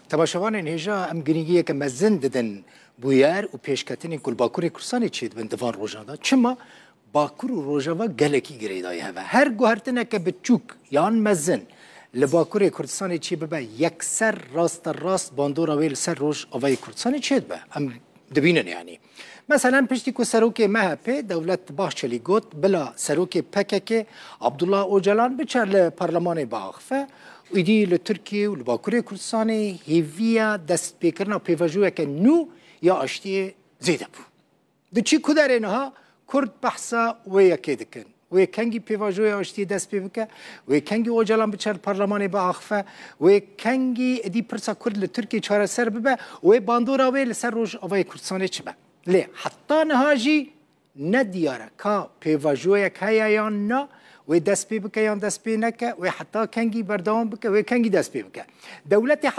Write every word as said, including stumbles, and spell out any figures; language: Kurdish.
Temaşevanên hêja, em girîngiyeke mezin didin bûyer û pêşketinên ku li Bakurê Kurdistanê çêdibin di van rojan de. Çima? Bakur û Rojava gelekî girêdayî hev e. Her guhertineke biçûk yan mezin li Bakurê Kurdistanê çêbibe, yekser rasterast bandora wê li ser Rojavayê Kurdistanê çêdibe. Em dibînin yanî. Meselen piştî ku serokê M H P Dewlet Bahçelî got bila serokê P K K Abdullah Ocalan biçe li parlemanê biaxife, û îdî li Tirkiye û li Bakurê Kurdistanê hêviya destpêkirina pêvajoyeke nû ya aştiyê zêde bû. Diçî ku derê niha Kurd behsa wê yekê dikin. Wê kengî pêvajoya aştiyê dest pê bike, wê kengî Ocalan biçe li parlemanê biaxife, wê kengî êdî pirsa Kurd li Tirkiyê çareser bibe, wê bandora wê li ser Rojavayê Kurdistanê çi be. Lê heta niha jî ne diyar e ka pêvajoyek heye yan na, wê dest pê bike yan dest pê neke, wê heta kengî berdewam bike, wê kengî dest pê bike. Dewletê